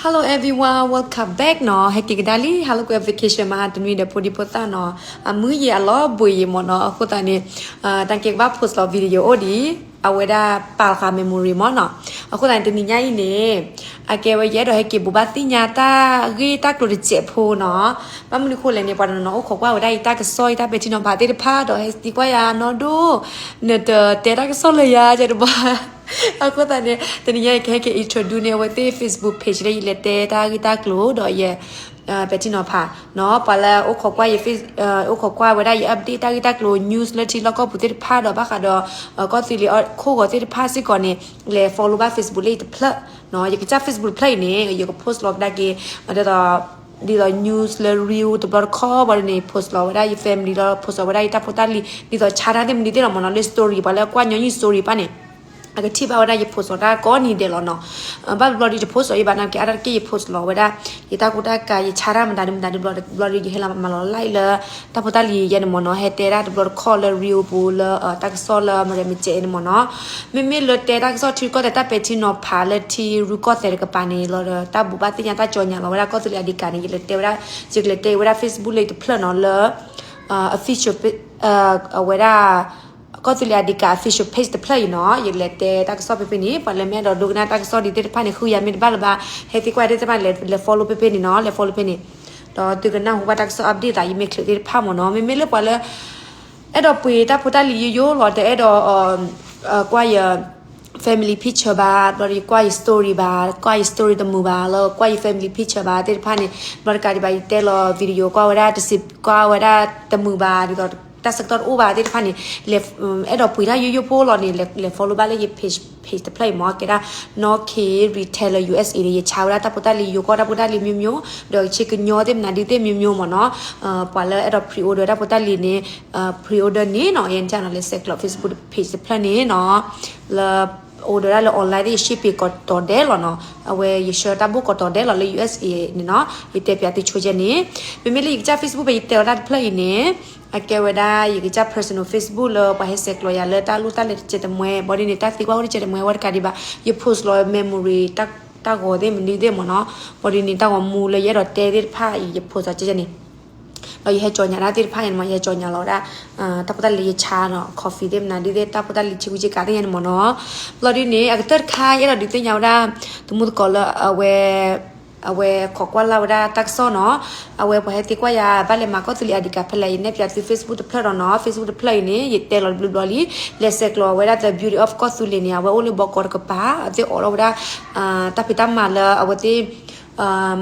Hello everyone, welcome back နီၤ. ဟဲက့ၤကဒါလံ Hello Good Vacation မဟါတနွံဒီးဖိဒံဖိသၣ်နီၤ. အမုာ်ယံာ်အလီၤဘှံးယံာ်မ့ၢ်နီၤ. အဃိသတးန့ၣ် တၢ်ကဲကဘၣ် post လီၤ video အိၣ်ဒံး အဝဲဒၣ်ပာ်လီၤဃာ် memory မ့ၢ်နီၤ. အဃိသတးန့ၣ် တနံၤညါအံၤန့ၣ် အကဲဝဲယအဲၣ်ဒိးဟဲက့ၤဘိးဘၣ်သ့ၣ်ညါတၢ်ဂ့ၢ်တၢ်ကျိၤတစဲးဖိနီၤ. ဘၣ်မနုၤအဃိလဲၣ်န့ၣ် ပှၤတနီၤနီၤအိၣ်ခိးကွၢ်ဝဲဒၣ်ယတၢ်ကစီၣ် ယတၢ်ပဲာ်ထံနီၤဖးသ့ၣ်တဖၣ်ဒီး ဟဲသံကွၢ်ယၤနီၢ်ဒိၣ် နတတဲတၢ်ကစီၣ်လၢယၤကဲတဘၣ်. အဃိသတးန့ၣ် တနံၤညါအံၤ ကဟဲက့ၤ introduce န့ၢ်အဝဲသ့ၣ် Facebook page လၢယလဲၤတဲတၢ်ဂ့ၢ်တၢ်ကျိၤဒီးယ ပဲာ်ထံနီၤဖးနီၤ. ပှၤလၢအိၣ်ခိးကွၢ်ယ face အိၣ်ခိးကွၢ်ဝဲဒၣ်ယ update တၢ်ဂ့ၢ်တၢ်ကျိၤ news လၢထံလီၢ်ကီၢ်ပူၤသ့ၣ်တဖၣ်ဒီး ဘၣ်ဃးဒီး ကီၢ်သူလ့ၤခိၣ်ဂီၤသ့ၣ်တဖၣ်စ့ၢ်ကီးန့ၣ် လဲၤ follow ဘၣ် Facebook လၢယတဖျၢၣ်နီၤ. ယကစၢ် Facebook တဖျၢၣ်အံၤန့ၣ် ယက post လီၤကဒါက့ၤ ဒ်သိး ဒ်သိး news လၢ reel တဘျီတခီၣ်ဘၣ်ဒ်န့ၣ် post လီၤဝဲဒၣ်ယ family ဒီး post လီၤဝဲဒၣ်ယတၢ်ဖိတၢ်လံၤ ဒ်သိးဆါတၢ်သ့ၣ်မနုၤသ့ၣ်လီၤမ့ၢ်နီၤ. လၢ story ပှၤလၢကွၢ်ညီနုၢ် story တဖၣ်န့ၣ် အကထံၣ်ဘၣ်ဝဲဒၣ်ယ post လီၤတၢ်ကိးနံၤဒဲးလီၤနီၤ. ဘၣ်တဘျီဒီးယတ post လီၤယဘၣ် နာ်က့အါတက့ၢ်ယ post လီၤဝဲဒၣ် ယတၢ်ကူတၢ်ကၤ ယဆါတၢ်မတၤဒုမတၤဒု ဘျီဒီးယဟဲလီၤမၤလီၤ like လၢ တၢ်ဖိတၢ်လံၤယဲန့ၣ်မ့ၢ်နီၤ. ဟဲတဲဒၣ်တဘျီတခီၣ်လၢ reel ပူၤလၢ တၢ်ကစီၣ်လၢမရဲမကဲန့ၣ်မ့ၢ်နီၤ. မ့မ့ၢ်လၢတဲတၢ်ကစီၣ်ထံရူၢ်ကီၢ်သဲး တၢ်ပဲာ်ထံနီၤဖးလၢထံရူၢ်ကီၢ်သဲးတကပၤန့ၣ်လီၤဒီး တၢ်ဘိးဘၣ်သ့ၣ်ညါတၢ်ကၠီညါလီၤဝဲဒၣ်ကီၢ်သူလ့ၤအဒံးကးန့ၣ် ယလဲၤတဲဝဲဒၣ် ယကလဲၤတဲဝဲဒၣ် Facebook လၢယတဖျၢၣ်နီၤလၢ official အဝဲဒၣ် ကီၢ်သူလ့ၤအဒံးကး official page တဖျၢၣ်အံၤနီၤ. ယလဲၤတဲတၢ်ကစီၣ်ဖဲဖဲန့ၣ် ပှၤလၢမ့ၢ်အဲၣ်ဒိးဒိကနၣ်တၢ်ကစီၣ်ဒ်သ့ၣ်တဖၣ်န့ၣ် ဃုယၤမ့ၢ်တဘၣ်လၢၤဘၣ် ဟဲသံကွၢ်သ့ၣ်တဖၣ်န့ၣ် လဲၤ follow ဖဲဖဲန့ၣ်နီၤ လဲၤ follow ဖဲန့ၣ် ဒီးသုကနၢ်ဟူဘၣ်တၢ်ကစီၣ် update သး ယမ့ၢ်ချုးသ့ၣ်တဖၣ်မ့ၢ်နီၤ. မ့မ့ၢ်လၢပှၤလၢ အဲၣ်ဒိးပှ့ၤတၢ်ဖိတၢ်လံၤယိယိလီၤ တအဲၣ်ဒိး ကွၢ်ယ family picture ဘၣ် ဘျီဒီးကွၢ်ယ story ဘၣ် ကွၢ်ယ story တမုာ်ဘၣ် လၢကွၢ်ယ family picture ဘၣ်သ့ၣ်တဖၣ်န့ၣ် ဘျီတကးဒံးဘၣ် ယတဲလီၤ video ကွၢ်ဝဲဒၣ်တစံး ကွၢ်ဝဲဒၣ်တမုာ်ဘၣ် ဒ်သိးတၢ်ဆၢကတီၢ်တအိၣ်ဘၣ်သ့ၣ်တဖၣ်န့ၣ် အဲၣ်ဒိးပှ့ၤတၢ်ယိယိဖိလီၤန့ၣ် လဲၤ follow ဘၣ်လၢယ page page တဖျၢၣ်အံၤမ့ၢ် ကဲဒၣ် Noor K Retailer USA န့ၣ် ယဆါဝဲဒၣ်တၢ်ဖိတၢ်လံၤ ယိၤကီၢ်တၢ်ဖိတၢ်လံၤ မျိုးမျိုး ဒီးဆ့ကညီသ့ၣ်မနုၤဒုသ့ၣ် မျိုးမျိုး မ့ၢ်နီၤ. ပှၤလၢအဲၣ်ဒိး pre order တၢ်ဖိတၢ်လံၤန့ၣ် pre order န့ၣ်နီၤ ယဲန့ၣ် လဲၤဆဲးကျိး Facebook page တဖျၢၣ်န့ၣ်နီၤ လၢ order ဒၣ်လၢ online သ့ၣ် ယ shipping ကိးတီၤဒဲးလီၤနီၤ. အဝဲယဆှၢတၢ်ဘိၣ်ကိးတီၤဒဲးလီၤလၢ USA န့ၣ်နီၤ. ယတဲပၠးသုဆိကဲန့ၣ် မ့မ့ၢ်လၢယကစၢ် Facebook ဖဲယတဲဝဲဒၣ်တဖျၢၣ်အံၤန့ၣ် အကဲဝဲဒၣ်ယကစၢ် personal Facebook လၢပှၤဟဲဆဲးကျိးယၤလၢတၢ်လိၣ်တၢ်လဲၤတစဲးတမှဲ ဘၣ်ဒ်န့ၣ် တၢ်သံကွၢ်အိၣ်တစဲးတမှဲ ဝဲတကးဒံးဘၣ် ယ post လီၤ memory တၢ်ဂီၤသ့ၣ်မနုၤသ့ၣ်မ့ၢ်နီၤ. ဘၣ်ဒ်န့ၣ် တၢ်ဂီၤမူလၢယအဲၣ်ဒိးတဲသ့ၣ်တဖၣ်အံၤ ယ post ကဲန့ၣ် ဒီးယဟဲကၠီညါတၢ်သ့ၣ်တဖၣ်န့ၣ်မ့ၢ် ယဟဲကၠီညါလီၤဝဲဒၣ် တၢ်ဖိတၢ်လံၤယဆါနီၤ coffee သ့ၣ်မနုၤဒုသ့ၣ် တၢ်ဖိတၢ်လံၤဆ့ကူဆ့ကၤသ့ၣ်ညါန့ၣ်မ့ၢ်နီၤ. ဘၣ်ဒ်န့ၣ် အကတၢၢ်တခါ ယအဲၣ်ဒိးဒုးသ့ၣ်ညါဝဲဒၣ် သမူသကိးလၢအဝဲ အဝဲခိးကွၢ်လၢ်ဝဲဒၣ်တၢ်ကစီၣ်နီၤ. အဝဲပှၤဟဲသံကွၢ်ယၤ ဘၣ်လဲၤမၤကီၢ်သူလ့ၤအဒံးကးဖဲလဲၣ် ယနဲၣ်ပၠးသု Facebook တဖျၢၣ်ဒီးနီၤ. Facebook တဖျၢၣ်အံၤန့ၣ် ယတဲလီၤတဘျီဘျီလံ လဲၤဆဲးကျိးဝဲဒၣ် The Beauty of ကီၢ်သူလ့ၤန့ၣ် အဝဲအိၣ်လၢဘီကီးတကပၤ အဝဲသ့ၣ်အိးထီၣ်ဝဲဒၣ် တၢ်ဖံးတၢ်မၤလၢအဝဲသ့ၣ်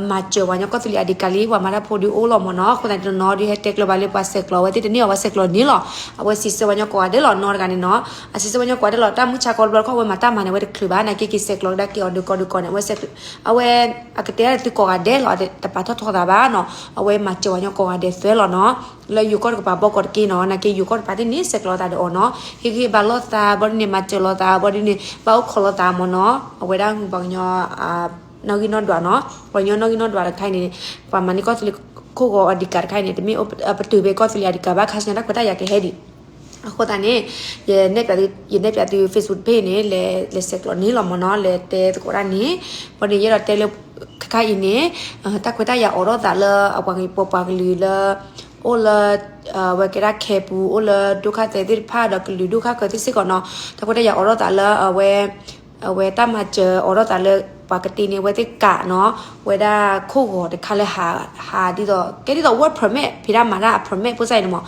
မၤစၢၤပှၤကညီကီၢ်သူလ့ၤအဒံးကးလံ ပှၤမၤတၢ်ဖိဒုးအိၣ်လီၤမ့ၢ်နီၤ. အဃိသတးန့ၣ် တနီၤဒုးဟဲတဲကျၢၤဘၣ်လၢပှၤဆဲးကျိးဝဲသ့ၣ်တန့ၢ်အီၤ ပှၤဆဲးကျိးန့ၢ်လီၤ. အဝဲစံးဆၢပှၤကညီကိးဂၤဒဲးလီၤ နီတဂၤန့ၣ်နီၤ. အစံးဆၢပှၤကညီကိးဂၤဒဲးလီၤ တၢ်မုၢ်ဆါကီးတဘျီတခီၣ် အဝဲမၤတၢ်မၤန့ၣ် အဝဲတချုးဘၣ် နာ်က့က့ၤဆဲးကျိးကဒါက့ၤအီၤဒုးကီးဒုးကီးန့ၣ် အဝဲ အဝဲ အကတဲဒၣ်သုကိးဂၤဒဲးလီၤ တပာ်ထီၣ်ထီသးဘၣ်နီၤ. အဝဲမၤစၢၤပှၤကညီကိးဂၤဒဲးသွဲလီၤနီၤ. လၢယိၤကီၢ်တကပၤဘီကီးတက့ၢ်နီၤ နာ်က့ယိၤကီၢ်တကပၤသ့ၣ်န့ၣ် ဆဲးကျိးသးဒီးအီၤနီၤ. ဟ့ၣ်ဂံၢ်ဘါလိာ်သး ဘၣ်ဒ်န့ၣ် မၤစၢၤလိာ်သး ဘၣ်ဒ်န့ၣ် ဘၣ်အိၣ်ခိးလိာ်သးမ့ၢ်နီၤ. အဝဲဒၣ်ပှၤကညီ နီၣ်ဂံၢ်နီၣ်ဒွးနီၤ. ပှၤကညီနီၣ်ဂံၢ်နီၣ်ဒွးတခါအံၤန့ၣ် ပှၤမၤန့ၢ်ကီၢ်သူလ့ၤခိၣ်ဂီၤအဒံးကးတခါအံၤန့ၣ် တမ့ၢ်ပတုာ်ဖဲကီၢ်သူလ့ၤအဒံးကးဘၣ် ခါဆူညါတၢ်ခွဲးတၢ်ယာ်ကဟဲဒံး အဃိသတးန့ၣ် ယနဲၣ်ပၠးသု ယနဲၣ်ပၠးသု Facebook page န့ၣ် လဲၤဆဲးကျိးန့ၣ်လီၤမ့ၢ်နီၤ လဲၤတဲသကိးတၢ်န့ၣ် ဘၣ်န့ၣ် ယအဲၣ်ဒိးတဲလၢ ခဲခါအံၤန့ၣ် တၢ်ခွဲးတၢ်ယာ်အိးထီၣ်သးလၢ အပှၤကပှၤကလုာ်လၢ အိၣ်လၢ ဝဲကဲဒၣ်ခဲပူၤ အိၣ်လၢဒိၣ်ခါသဲသ့ၣ်တဖၣ်ဒီးကလုာ်ဒိၣ်ခါခၢးသ့ၣ်စ့ၢ်ကီးနီၤ တၢ်ခွဲးတၢ်ယာ်အိးထီၣ်သးလၢအဝဲ အဝဲတၢ်မၤစၢၤအိးထီၣ်သးလၢ ပှၤကတ့န့ၢ်ဝဲသ့ၣ်ကးနီၤ ဝဲဒၣ်ခိၣ်ဂီၤတခါလၢဟး ဟးဒ်သိး ကဲဒ်သိး work permit ဖံးတၢ်မၤတၢ်အ permit ဖိစၢ်အံၤန့ၣ်မး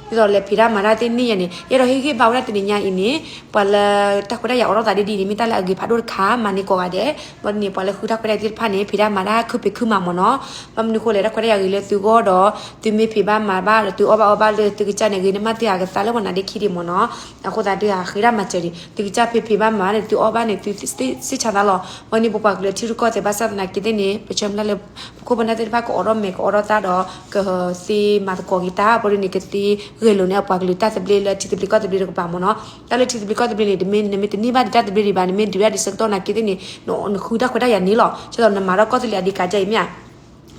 ဒ်သိးလဲၤဖံးတၢ်မၤတၢ်သ့ၣ်န့ၣ်ယဲန့ၣ် ယအဲၣ်ဒိးဟ့ၣ်ဂံၢ်ဘါဝဲဒၣ်တနံၤညါအံၤန့ၣ် ပှၤလၢတၢ်ခွဲးတၢ်ယာ်အိးထီၣ်သးဒ်ဒ်န့ၣ် မ့ၢ်တၢ်လၢအဂ့ၤဖးဒိၣ်တခါ မၤန့ၢ်ကိးဂၤဒဲး ဘၣ်န့ၣ် ပှၤလၢဃုတၢ်ခွဲးတၢ်ယာ်သ့ၣ်တဖၣ်န့ၣ် ဖံးတၢ်မၤတၢ်ခုဖံးခုမၤမးနီၤ ဘၣ်မနုၤဃိလဲၣ် တၢ်ခွဲးတၢ်ယာ်ဂ့ၤလၢသုဂီၢ်ဒီး သုမ့ၢ်ဖံးဘၣ်မၤဘၣ်ဒီး သုအီၣ်ဘၣ်အီဘၣ်လၢသုကစၢ်န့ၣ် ဂ့ၤန့ၢ်မးသုဟးကသါလၢပှၤနါဒ့ခံဒံးမးနီၤ အဃိသတးဒုးဟးဃ့တၢ်မၤစၢၤဒံး သုကစၢ်ဖံးဖံးဘၣ်မၤဘၣ်န့ၣ် သုအီၣ်ဘၣ်န့ၣ် သုစ့ၣ်ဆါသးလီၤ ဝဲန့ၣ်ပပှၤကလုာ်ထံရူၢ်ကီၢ်သဲးဘၣ်ဆၣ်သနာ်က့သ့ၣ်န့ၣ် ပဆၢမုၢ်လၢ်လၢ ပခိၣ်ပနၢ်သ့ၣ်တဖၣ်ကအိးထီၣ်မဲာ်ကအိးထီၣ်သးဒီး ကသ့မၤသကိးက့ၤတၢ် ဘၣ်ဒ်န့ၣ် ကသ့ဂဲၤလိာ်န့ၢ်အပှၤကလုာ်တၢ်သဘျ့လၢထံသဘျ့ကီၢ်သဘျ့တကပၤမးနီၤ တၢ်လၢထံသဘျ့ကီၢ်သဘျ့န့ၣ် တမ့ၢ်နမ့ၢ်တန့ၢ်ဘၣ်ဒံးတၢ်သဘျ့ဒံးဘၣ် နမ့ၢ်ဒုးဒၣ်ဒံးဆၢကတီၢ်နာ်က့သ့ၣ်န့ၣ် နဃုတၢ်ခွဲးတၢ်ယာ်န့ၣ်လီၤ ဒ်သိးနမၤထီၣ်ကီၢ်သူလ့ၤအဒံးကးကဲအံၤမ့ၢ်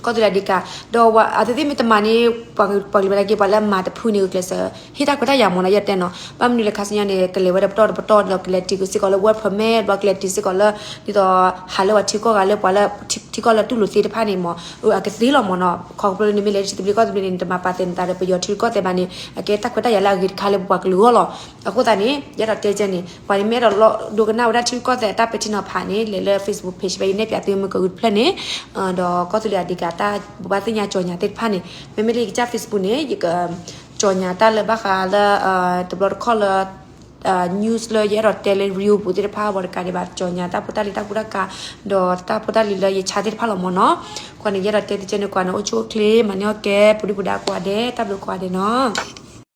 ဧါ ကီၢ်သူလ့ၤအဒ့ကး ဒီးအဝဲသ့ၣ်မ့ၢ်တမၤန့ၣ် ပှၤကလုာ်ဘၣ်ဒၣ်က့ ပှၤလၢအမၤတဖုန့ၣ် ဂုာ်ကျဲးစၢး ဟ့ၣ်တၢ်ခွဲးတၢ်ယာ်မ့ၢ်နီၤ ယတဲနီၤ. ဘၣ်မနုၤလဲၣ် ခါဆူညါန့ၣ် ကလဲၤဝဲဒီးပတီၢ်တပတီၢ်ဒီး ကလဲၤတုၤစ့ၢ်ကီးလၢ work permit ဘျီကလဲၤတုၤစ့ၢ်ကီးလၢ ဒ်သိး ဟးလၢပှၤထံကီၢ်ဂၤလၢပှၤလၢထံကီၢ်လၢတူၢ်လိာ်သ့ၣ်တဖၣ်န့ၣ်မ့ၢ် အကသ့လီၤမ့ၢ်နီၤ. ခီဖျိလၢနမ့ၢ်လဲၤထံသဘျ့ကီၢ်သဘျ့န့ၣ် နတမၤပာ်သဲးနသးဒီးပယီၤထံရူၢ်ကီၢ်သဲးဘၣ်န့ၣ် အကဲတၢ်ခွဲးတၢ်ယာ်လၢအဂ့ၤတခါလၢပပှၤကလုာ်အဂီၢ်လီၤ. အဃိသတးန့ၣ် ယအဲၣ်ဒိးတဲကဲန့ၣ် ပှၤန့ၣ်မ့ၢ်အဲၣ်ဒိးလီၤဒိကနၣ်ဝဲဒၣ်ထံရူၢ်ကီၢ်သဲးအတၢ်ပဲာ်ထံနီၤဖးန့ၣ် လဲၤလၢ Facebook page ဖဲယနဲၣ်ဖျါသုမုၢ်ကဂုၢ်တဖျၢၣ်န့ၣ် ဒီးကီၢ်သူလ့ၤအဒ့ကးတၢ်ဘိးဘၣ်သ့ၣ်ညါကၠီၤညါသ့ၣ်တဖၣ်န့ၣ် မ့မ့ၢ်လၢယကစၢ် Facebook န့ၣ် ယက ကၠီၤညါတၢ်လၢဘၣ်ဃးလၢ တဘျီတခီၣ်လၢ news လၢယအဲၣ်ဒိးတဲလၢ reel ပူၤသ့ၣ်တဖၣ်ဝဲတကးဒံးဘၣ် ကၠီၤညါတၢ်ဖိတၢ်လံၤတၢ်ကူတၢ်ကၤ ဒီးတၢ်ဖိတၢ်လံၤလၢယဆါသ့ၣ်တဖၣ်လီၤမ့ၢ်နီၤ. ကွၢ်န့ၣ် ယအဲၣ်ဒိးတဲတကဲန့ၣ် ကွၢ်န့ၣ် အိၣ်ဆူၣ်အိၣ်ချ့ မၤန့ၢ်အီၣ်ကဲ ပူၤဒုၣ်ပူၤဒါကိးဂၤဒဲး တၢ်ဘျုးကိးဂၤဒဲးနီၤ.